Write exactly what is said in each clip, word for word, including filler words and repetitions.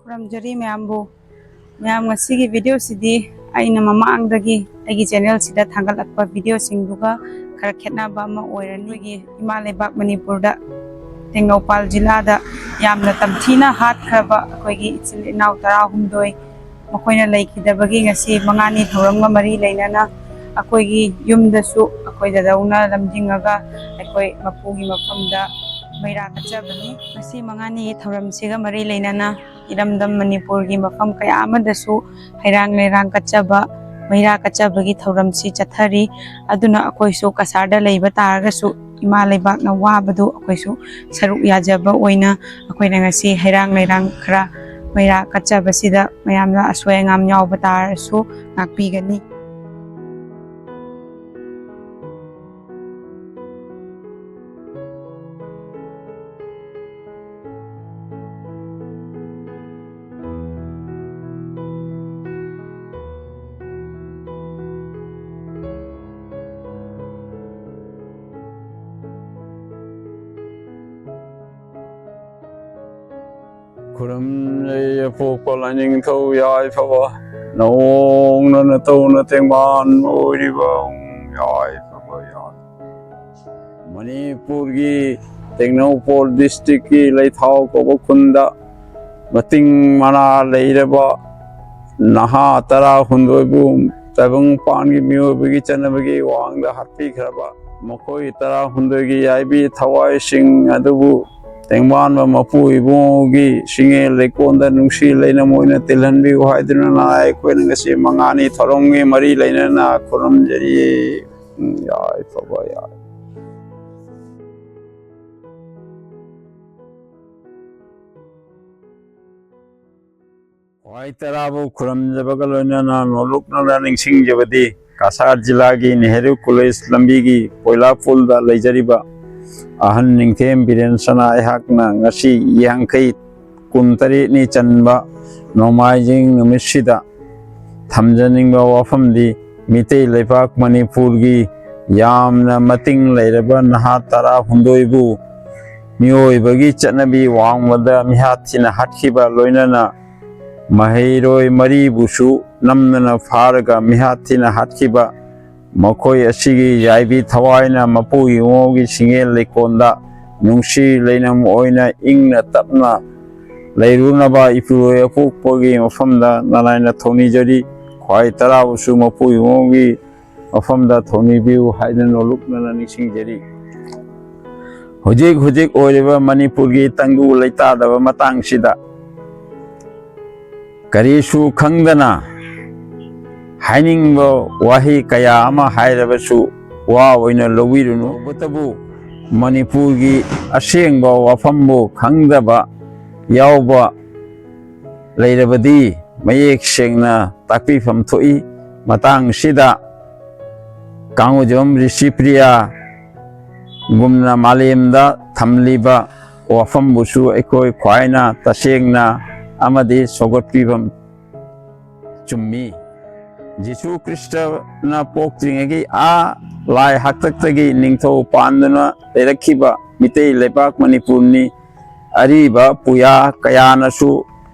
ꯈꯨꯔꯨꯝꯖꯔꯤ ꯃꯌꯥꯝꯕꯨ꯫ ꯃꯌꯥꯝ, ꯉꯁꯤꯒꯤ ꯚꯤꯗꯤꯑꯣꯁꯤꯗꯤ ꯑꯩꯅ ꯃꯃꯥꯡꯗꯒꯤ ꯑꯩꯒꯤ ꯆꯦꯅꯦꯜꯁꯤꯗ ꯊꯥꯒꯠꯂꯛꯄ ꯚꯤꯗꯤꯑꯣꯁꯤꯡꯗꯨꯒ ꯈꯔ ꯈꯦꯠꯅꯕ ꯑꯃ ꯑꯣꯏꯔꯅꯤ꯫ ꯑꯩꯈꯣꯏꯒꯤ ꯏꯃꯥ ꯂꯩꯕꯥꯛ ꯃꯅꯤꯄꯨꯔꯗ, ꯇꯦꯡꯅꯧꯄꯥꯜ ꯖꯤꯂꯥꯗ ꯌꯥꯝꯅ ꯇꯝꯊꯤꯅ ꯍꯥꯠꯈ꯭ꯔꯕ ꯑꯩꯈꯣꯏꯒꯤ ꯏꯆꯤꯜ ꯏꯅꯥꯎ ꯇꯔꯥꯍꯨꯝꯗꯣꯏ, ꯃꯈꯣꯏꯅ ꯂꯩꯈꯤꯗꯕꯒꯤ ꯉꯁꯤ ꯃꯉꯥꯅꯤ ꯊꯧꯔꯝꯒ ꯃꯔꯤ ꯂꯩꯅꯅ ꯑꯩꯈꯣꯏꯒꯤ ꯌꯨꯝꯗꯁꯨ ꯑꯩꯈꯣꯏ ꯗꯗꯧꯅ ꯂꯝꯖꯤꯡꯉꯒ ꯑꯩꯈꯣꯏ ꯃꯄꯨꯒꯤ ꯃꯐꯝꯗ ꯃꯩꯔꯥ ꯀꯠꯆꯕꯅꯤ꯫ ꯉꯁꯤ ꯃꯉꯥꯅꯤꯒꯤ ꯊꯧꯔꯝꯁꯤꯒ ꯃꯔꯤ ꯂꯩꯅꯅ ꯏꯔꯝꯗꯝ ꯃꯅꯤꯄꯨꯔꯒꯤ ꯃꯐꯝ ꯀꯌꯥ ꯑꯃꯗꯁꯨ ꯍꯩꯔꯥꯡ ꯂꯩꯔꯥꯡ ꯀꯠꯆꯕ, ꯃꯩꯔꯥ ꯀꯠꯆꯕꯒꯤ ꯊꯧꯔꯝꯁꯤ ꯆꯠꯊꯔꯤ꯫ ꯑꯗꯨꯅ ꯑꯩꯈꯣꯏꯁꯨ ꯀꯁꯥꯔꯗ ꯂꯩꯕ ꯇꯥꯔꯒꯁꯨ ꯏꯃꯥ ꯂꯩꯕꯥꯛꯅ ꯋꯥꯕꯗꯨ ꯑꯩꯈꯣꯏꯁꯨ ꯁꯔꯨꯛ ꯌꯥꯖꯕ ꯑꯣꯏꯅ ꯑꯩꯈꯣꯏꯅ ꯉꯁꯤ ꯍꯩꯔꯥꯡ ꯂꯩꯔꯥꯡ ꯈꯔ ꯃꯩꯔꯥ ꯀꯠꯆꯕꯁꯤꯗ ꯃꯌꯥꯝꯅ ꯑꯁꯣꯏ ꯑꯉꯥꯝ ꯌꯥꯎꯕ ꯇꯥꯔꯁꯨ ꯉꯥꯛꯄꯤꯒꯅꯤ꯫ ꯈꯨꯔꯨꯝꯖꯩ ꯑꯄꯣꯛꯄ ꯂꯥꯏꯅꯤꯡꯊꯧ ꯌꯥꯏꯐꯕ, ꯅꯋꯣꯡꯅ ꯅꯇꯧꯅ ꯇꯦꯡꯕꯥꯟ ꯑꯣꯏꯔꯤꯕ ꯌꯥꯏꯐꯕ ꯌꯥꯏ꯫ ꯃꯅꯤꯄꯨꯔꯒꯤ ꯇꯦꯡꯅꯧꯄꯜ ꯗꯤꯁꯇ꯭ꯔꯤꯛꯀꯤ ꯂꯩꯊꯥꯎ ꯀꯧꯕ ꯈꯨꯟꯗ ꯃꯇꯤꯡ ꯃꯅꯥ ꯂꯩꯔꯕ ꯅꯍꯥ ꯇꯔꯥꯍꯨꯝꯗꯣꯏꯕꯨ ꯇꯥꯏꯕꯪꯄꯥꯟꯒꯤ ꯃꯤꯑꯣꯏꯕꯒꯤ ꯆꯠꯅꯕꯒꯤ ꯋꯥꯡꯗ ꯍꯥꯠꯄꯤꯈ꯭ꯔꯕ ꯃꯈꯣꯏ ꯇꯔꯥꯍꯨꯝꯗꯣꯏꯒꯤ ꯌꯥꯏꯕꯤ ꯊꯋꯥꯏꯁꯤꯡ ꯑꯗꯨꯕꯨ ꯇꯦꯡꯕꯥꯟꯕ ꯃꯄꯨ ꯏꯕꯨꯡꯒꯤ ꯁꯤꯡꯉꯦ ꯂꯩꯀꯣꯟꯗ ꯅꯨꯡꯁꯤ ꯂꯩꯅ ꯃꯣꯏꯅ ꯇꯤꯜꯍꯟꯕꯤꯌꯨ ꯍꯥꯏꯗꯨꯅ ꯑꯩꯈꯣꯏꯅ ꯉꯁꯤ ꯃꯉꯥꯅꯤ ꯊꯧꯔꯝꯒꯤ ꯃꯔꯤ ꯂꯩꯅꯅ ꯈꯨꯔꯨꯝꯖꯔꯤ꯫ ꯎꯝ, ꯌꯥꯏꯐꯕ ꯌꯥꯏ꯫ ꯈ꯭ꯋꯥꯏ ꯇꯔꯥꯕꯨ ꯈꯨꯔꯨꯝꯖꯕꯒ ꯂꯣꯏꯅꯅ ꯅꯣꯂꯨꯛꯅꯅ ꯅꯤꯡꯁꯤꯡꯖꯕꯗꯤ ꯀꯁꯥꯔ ꯖꯤꯂꯥꯒꯤ ꯅꯦꯍꯔꯨ ꯀꯣꯂꯦꯖ ꯂꯝꯕꯤꯒꯤ ꯄꯣꯏꯂꯥꯄꯨꯜꯗ ꯂꯩꯖꯔꯤꯕ ꯑꯍꯟ ꯅꯤꯡꯊꯦꯝ ꯕꯤꯔꯦꯟ ꯁꯅꯥ ꯑꯩꯍꯥꯛꯅ ꯉꯁꯤ ꯌꯥꯡꯈꯩ ꯀꯨꯟꯇꯔꯦꯠꯅꯤ ꯆꯟꯕ ꯅꯣꯡꯃꯥꯏꯖꯤꯡ ꯅꯨꯃꯤꯠꯁꯤꯗ ꯊꯝꯖꯅꯤꯡꯕ ꯋꯥꯐꯝꯗꯤ ꯃꯤꯇꯩ ꯂꯩꯄꯥꯛ ꯃꯅꯤꯄꯨꯔꯒꯤ ꯌꯥꯝꯅ ꯃꯇꯤꯡ ꯂꯩꯔꯕ ꯅꯍꯥ ꯇꯔꯥꯍꯨꯝꯗꯣꯏꯕꯨ ꯃꯤꯑꯣꯏꯕꯒꯤ ꯆꯠꯅꯕꯤ ꯋꯥꯡꯃꯗ ꯃꯤꯍꯥꯠ ꯊꯤꯅ ꯍꯥꯠꯈꯤꯕ, ꯂꯣꯏꯅꯅ ꯃꯍꯩꯔꯣꯏ ꯃꯔꯤꯕꯨꯁꯨ ꯅꯝꯗꯅ ꯐꯥꯔꯒ ꯃꯤꯍꯥꯠ ꯊꯤꯅ ꯍꯥꯠꯈꯤꯕ, ꯃꯈꯣꯏ ꯑꯁꯤꯒꯤ ꯌꯥꯏꯕꯤ ꯊꯋꯥꯏꯅ ꯃꯄꯨ ꯏꯕꯨꯡꯉꯣꯒꯤ ꯁꯤꯡꯉꯦꯜ ꯂꯩꯀꯣꯜꯗ ꯅꯨꯡꯁꯤ ꯂꯩꯅꯝ ꯑꯣꯏꯅ ꯏꯪꯅ ꯇꯞꯅ ꯂꯩꯔꯨꯅꯕ ꯏꯄꯨꯔꯣꯏ ꯑꯄꯣꯛꯄꯒꯤ ꯃꯐꯝꯗ ꯅꯅꯥꯏꯅ ꯊꯧꯅꯤꯖꯔꯤ꯫ ꯈ꯭ꯋꯥꯏ ꯇꯔꯥꯕꯨꯁꯨ ꯃꯄꯨ ꯏꯕꯨꯡꯉꯣꯒꯤ ꯃꯐꯝꯗ ꯊꯧꯅꯤꯕꯤꯌꯨ ꯍꯥꯏꯗꯨꯅ ꯅꯣꯂꯨꯛꯅꯅ ꯅꯤꯡꯁꯤꯡꯖꯔꯤ꯫ ꯍꯧꯖꯤꯛ ꯍꯧꯖꯤꯛ ꯑꯣꯏꯔꯤꯕ ꯃꯅꯤꯄꯨꯔꯒꯤ ꯇꯪꯗꯨ ꯂꯩꯇꯥꯗꯕ ꯃꯇꯥꯡꯁꯤꯗ ꯀꯔꯤꯁꯨ ꯈꯪꯗꯅ ꯍꯥꯏꯅꯤꯡꯕ ꯋꯥꯍꯩ ꯀꯌꯥ ꯑꯃ ꯍꯥꯏꯔꯕꯁꯨ ꯋꯥ ꯑꯣꯏꯅ ꯂꯧꯕꯤꯔꯨꯅꯨ꯫ ꯇꯧꯕꯇꯕꯨ ꯃꯅꯤꯄꯨꯔꯒꯤ ꯑꯁꯦꯡꯕ ꯋꯥꯐꯝꯕꯨ ꯈꯪꯗꯕ ꯌꯥꯎꯕ ꯂꯩꯔꯕꯗꯤ ꯃꯌꯦꯛ ꯁꯦꯡꯅ ꯇꯥꯛꯄꯤꯐꯝ ꯊꯣꯛꯏ꯫ ꯃꯇꯥꯡꯁꯤꯗ ꯀꯥꯡꯉꯨꯖꯝ ꯔꯤꯁꯤꯄ꯭ꯔꯤꯌꯥ ꯒꯨꯝꯅ ꯃꯥꯂꯦꯝꯗ ꯊꯝꯂꯤꯕ ꯋꯥꯐꯝꯕꯨꯁꯨ ꯑꯩꯈꯣꯏ ꯈ꯭ꯋꯥꯏꯅ ꯇꯁꯦꯡꯅ ꯑꯃꯗꯤ ꯁꯧꯒꯠꯄꯤꯕ ꯆꯨꯝꯃꯤ꯫ ꯖꯤꯁꯨ ꯈ꯭ꯔꯤꯁꯇꯅ ꯄꯣꯛꯇ꯭ꯔꯤꯉꯩꯒꯤ ꯑꯥ ꯂꯥꯏ ꯍꯥꯛꯇꯛꯇꯒꯤ ꯅꯤꯡꯊꯧ ꯄꯥꯟꯗꯨꯅ ꯂꯩꯔꯛꯈꯤꯕ ꯃꯤꯇꯩ ꯂꯩꯕꯥꯛ ꯃꯅꯤꯄꯨꯔꯅꯤ꯫ ꯑꯔꯤꯕ ꯄꯨꯌꯥ ꯀꯌꯥꯅꯁꯨ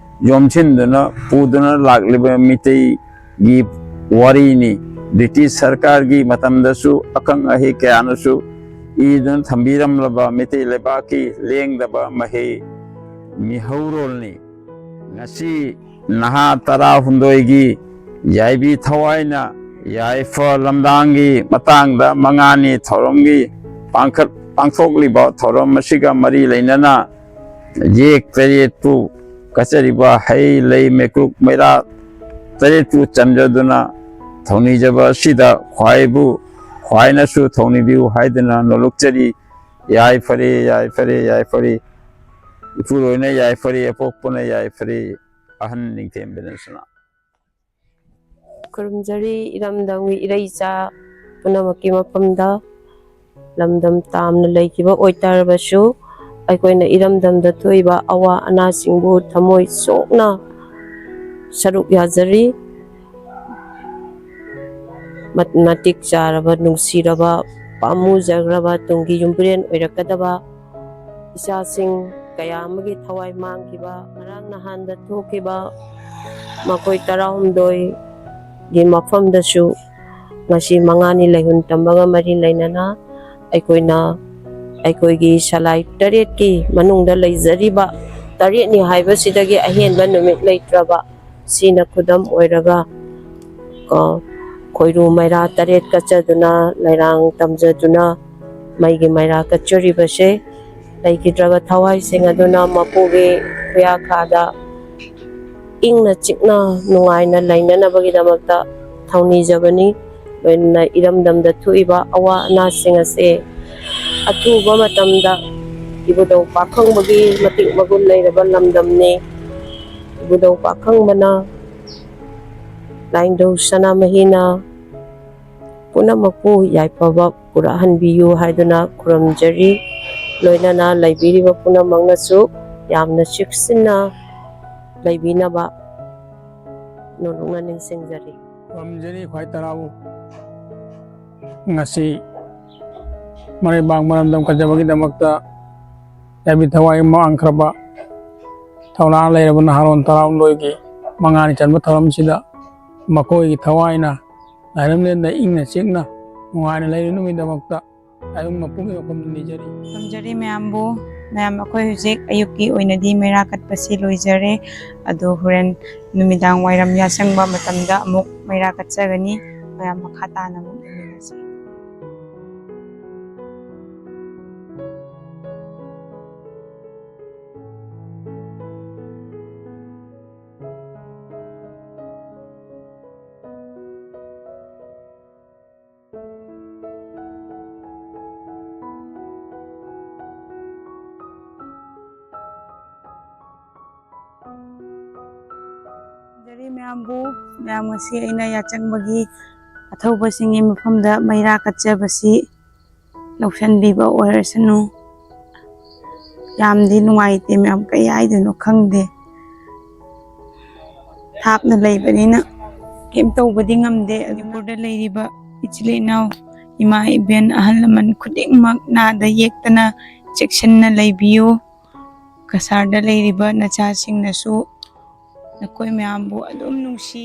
ꯌꯣꯝꯁꯤꯟꯗꯨꯅ ꯄꯨꯗꯨꯅ ꯂꯥꯛꯂꯤꯕ ꯃꯤꯇꯩꯒꯤ ꯋꯥꯔꯤꯅꯤ꯫ ꯕ꯭ꯔꯤꯇꯤꯁ ꯁꯔꯀꯥꯔꯒꯤ ꯃꯇꯝꯗꯁꯨ ꯑꯈꯪ ꯑꯍꯩ ꯀꯌꯥꯅꯁꯨ ꯏꯗꯨꯅ ꯊꯝꯕꯤꯔꯝꯂꯕ ꯃꯤꯇꯩ ꯂꯩꯕꯥꯛꯀꯤ ꯂꯦꯡꯗꯕ ꯃꯍꯩ ꯃꯤꯍꯧꯔꯣꯜꯅꯤ꯫ ꯉꯁꯤ ꯅꯍꯥ ꯇꯔꯥꯍꯨꯝꯗꯣꯏꯒꯤ ꯌꯥꯏꯕꯤ ꯊꯋꯥꯏꯅ ꯌꯥꯏꯐ ꯂꯝꯗꯥꯡꯒꯤ ꯃꯇꯥꯡꯗ ꯃꯉꯥꯅꯤ ꯊꯧꯔꯝꯒꯤ ꯄꯥꯡꯈꯠ-, ꯄꯥꯡꯊꯣꯛꯂꯤꯕ ꯊꯧꯔꯝ ꯑꯁꯤꯒ ꯃꯔꯤ ꯂꯩꯅꯅ ꯌꯦꯛ ꯇꯔꯦꯠꯄꯨ ꯀꯠꯆꯔꯤꯕ ꯍꯩ ꯂꯩ ꯃꯩꯀ꯭ꯔꯨꯛ ꯃꯩꯔꯥ ꯇꯔꯦꯠꯄꯨ ꯆꯟꯖꯗꯨꯅ ꯊꯧꯅꯤꯖꯕ ꯑꯁꯤꯗ ꯈ꯭ꯋꯥꯏꯕꯨ ꯈ꯭ꯋꯥꯏꯅꯁꯨ ꯊꯧꯅꯤꯕꯤꯌꯨ ꯍꯥꯏꯗꯨꯅ ꯅꯣꯂꯨꯛꯆꯔꯤ꯫ ꯌꯥꯏꯐꯔꯦ, ꯌꯥꯏꯐꯔꯦ, ꯌꯥꯏꯐꯔꯦ꯫ ꯏꯄꯨꯔꯣꯏꯅ ꯌꯥꯏꯐꯔꯦ, ꯑꯄꯣꯛꯄꯅ ꯌꯥꯏꯐꯔꯦ, ꯑꯍꯟ ꯅꯤꯡꯊꯦꯝꯕꯅ ꯁꯅꯥ꯫ ꯈꯨꯔꯨꯝꯖꯔꯤ ꯏꯔꯝꯗꯝꯒꯤ ꯏꯔꯩꯆꯥ ꯄꯨꯝꯅꯃꯛꯀꯤ ꯃꯐꯝꯗ꯫ ꯂꯝꯗꯝ ꯇꯥꯝꯅ ꯂꯩꯈꯤꯕ ꯑꯣꯏꯇꯥꯔꯕꯁꯨ, ꯑꯩꯈꯣꯏꯅ ꯏꯔꯝꯗꯝꯗ ꯊꯣꯛꯏꯕ ꯑꯋꯥ ꯑꯅꯥꯁꯤꯡꯕꯨ ꯊꯃꯣꯏ ꯁꯣꯛꯅ ꯁꯔꯨꯛ ꯌꯥꯖꯔꯤ꯫ ꯃꯠ-, ꯃꯇꯤꯛ ꯆꯥꯔꯕ, ꯅꯨꯡꯁꯤꯔꯕ, ꯄꯥꯝꯃꯨꯖꯈ꯭ꯔꯕ ꯇꯨꯡꯒꯤ ꯌꯨꯝꯕꯤꯔꯦꯟ ꯑꯣꯏꯔꯛꯀꯗꯕ ꯏꯆꯥꯁꯤꯡ ꯀꯌꯥ ꯑꯃꯒꯤ ꯊꯋꯥꯏ ꯃꯥꯡꯈꯤꯕ, ꯉꯔꯥꯡ ꯅꯍꯥꯟꯗ ꯊꯣꯛꯈꯤꯕ ꯃꯈꯣꯏ ꯇꯔꯥꯍꯨꯝꯗꯣꯏꯒꯤ ꯃꯐꯝꯗꯁꯨ ꯉꯁꯤ ꯃꯉꯥꯅꯤ ꯂꯩꯍꯨꯟ ꯇꯝꯕꯒ ꯃꯔꯤ ꯂꯩꯅꯅ ꯑꯩꯈꯣꯏꯅ ꯑꯩꯈꯣꯏꯒꯤ ꯁꯂꯥꯏ ꯇꯔꯦꯠꯀꯤ ꯃꯅꯨꯡꯗ ꯂꯩꯖꯔꯤꯕ ꯇꯔꯦꯠꯅꯤ ꯍꯥꯏꯕꯁꯤꯗꯒꯤ ꯑꯍꯦꯟꯕ ꯅꯨꯃꯤꯠ ꯂꯩꯇ꯭ꯔꯕ, ꯁꯤꯅ ꯈꯨꯗꯝ ꯑꯣꯏꯔꯒ, ꯀꯣ, ꯈꯣꯏꯔꯨ ꯃꯩꯔꯥ ꯇꯔꯦꯠ ꯀꯠꯆꯗꯨꯅ, ꯂꯩꯔꯥꯡ ꯇꯝꯖꯗꯨꯅ ꯃꯩꯒꯤ ꯃꯩꯔꯥ ꯀꯠꯆꯔꯤꯕꯁꯦ ꯂꯩꯈꯤꯗ꯭ꯔꯕ ꯊꯋꯥꯏꯁꯤꯡ ꯑꯗꯨꯅ ꯃꯄꯨꯒꯤ ꯈꯨꯌꯥꯈꯥꯗ ꯏꯪꯅ ꯆꯤꯛꯅ ꯅꯨꯡꯉꯥꯏꯅ ꯂꯩꯅꯅꯕꯒꯤꯗꯃꯛꯇ ꯊꯧꯅꯤꯖꯕꯅꯤ꯫ ꯂꯣꯏꯅꯅ ꯏꯔꯝꯗꯝꯗ ꯊꯣꯛꯏꯕ ꯑꯋꯥ ꯑꯅꯥꯁꯤꯡ ꯑꯁꯦ ꯑꯊꯨꯕ ꯃꯇꯝꯗ ꯏꯕꯨꯙꯧ ꯄꯥꯈꯪꯕꯒꯤ ꯃꯇꯤꯛ ꯃꯒꯨꯟ ꯂꯩꯔꯕ ꯂꯝꯗꯝꯅꯤ꯫ ꯏꯕꯨꯙꯧ ꯄꯥꯈꯪꯕꯅ, ꯂꯥꯏꯅꯤꯡꯊꯧ ꯁꯅꯥꯃꯍꯤꯅ ꯄꯨꯝꯅꯃꯛꯄꯨ ꯌꯥꯏꯐꯕ ꯄꯨꯔꯛꯍꯟꯕꯤꯌꯨ ꯍꯥꯏꯗꯨꯅ ꯈꯨꯔꯨꯝꯖꯔꯤ꯫ ꯂꯣꯏꯅꯅ ꯂꯩꯕꯤꯔꯤꯕ ꯄꯨꯝꯅꯃꯛꯅꯁꯨ ꯌꯥꯝꯅ ꯆꯦꯛꯁꯤꯟꯅ ꯂꯩꯕꯤꯅꯕ ꯅꯣꯂꯨꯛꯅ ꯅꯤꯡꯁꯤꯡꯖꯔꯤ꯫ ꯈꯨꯔꯨꯝꯖꯔꯤ ꯈ꯭ꯋꯥꯏ ꯇꯔꯥꯕꯨ꯫ ꯉꯁꯤ ꯃꯔꯩꯕꯥꯛ ꯃꯔꯝꯗꯝ ꯀꯠꯆꯕꯒꯤꯗꯃꯛꯇ ꯌꯥꯏꯕꯤ ꯊꯋꯥꯏ ꯃꯥꯡꯈ꯭ꯔꯕ ꯊꯧꯅꯥ ꯂꯩꯔꯕ ꯅꯍꯥꯔꯣꯟ ꯇꯔꯥꯍꯨꯝꯗꯣꯏꯒꯤ ꯃꯉꯥꯅꯤ ꯆꯟꯕ ꯊꯧꯔꯝꯁꯤꯗ ꯃꯈꯣꯏꯒꯤ ꯊꯋꯥꯏꯅ ꯂꯥꯏꯔꯝꯂꯦꯟꯗ ꯏꯪꯅ ꯆꯤꯛꯅ ꯅꯨꯡꯉꯥꯏꯅ ꯂꯩꯔꯅꯕꯒꯤꯗꯃꯛꯇ ꯂꯥꯏꯕꯨꯡ ꯃꯄꯨꯒꯤ ꯃꯐꯝꯗ ꯅꯤꯖꯔꯤ꯫ ꯊꯝꯖꯔꯤ ꯃꯌꯥꯝꯕꯨ꯫ ꯃꯌꯥꯝ, ꯑꯩꯈꯣꯏ ꯍꯧꯖꯤꯛ ꯑꯌꯨꯛꯀꯤ ꯑꯣꯏꯅꯗꯤ ꯃꯩꯔꯥ ꯀꯠꯄꯁꯤ ꯂꯣꯏꯖꯔꯦ꯫ ꯑꯗꯣ ꯍꯣꯔꯦꯟ ꯅꯨꯃꯤꯗꯥꯡ ꯋꯥꯏꯔꯝ ꯌꯥꯆꯪꯕ ꯃꯇꯝꯗ ꯑꯃꯨꯛ ꯃꯩꯔꯥ ꯀꯠꯆꯒꯅꯤ꯫ ꯃꯌꯥꯝ ꯃꯈꯥ ꯇꯥꯅ ꯑꯃꯨꯛ ꯌꯦꯡꯃꯤꯟꯅꯁꯤ꯫ ꯈꯨꯔꯨꯝꯖꯔꯤ ꯃꯌꯥꯝꯕꯨ꯫ ꯃꯌꯥꯝ, ꯉꯁꯤ ꯑꯩꯅ ꯌꯥꯆꯪꯕꯒꯤ ꯑꯊꯧꯕꯁꯤꯡꯒꯤ ꯃꯐꯝꯗ ꯃꯩꯔꯥ ꯀꯠꯆꯕꯁꯤ ꯂꯧꯁꯤꯟꯕꯤꯕ ꯑꯣꯏꯔꯁꯅꯨ꯫ ꯌꯥꯝꯗꯤ ꯅꯨꯡꯉꯥꯏꯇꯦ ꯃꯌꯥꯝ, ꯀꯩ ꯍꯥꯏꯗꯣꯏꯅꯣ ꯈꯪꯗꯦ꯫ ꯊꯥꯞꯅ ꯂꯩꯕꯅꯤꯅ ꯀꯩꯝ ꯇꯧꯕꯗꯤ ꯉꯝꯗꯦ꯫ ꯃꯅꯤꯄꯨꯔꯗ ꯂꯩꯔꯤꯕ ꯏꯆꯤꯜ ꯏꯅꯥꯎ, ꯏꯃꯥ ꯏꯕꯦꯟ, ꯑꯍꯜ ꯂꯃꯟ ꯈꯨꯗꯤꯡꯃꯛ ꯅꯥꯗ ꯌꯦꯛꯇꯅ ꯆꯦꯛꯁꯤꯟꯅ ꯂꯩꯕꯤꯌꯨ꯫ ꯀꯁꯥꯔꯗ ꯂꯩꯔꯤꯕ ꯅꯆꯥꯁꯤꯡꯅꯁꯨ ꯅꯈꯣꯏ ꯃꯌꯥꯝꯕꯨ ꯑꯗꯨꯝ ꯅꯨꯡꯁꯤ꯫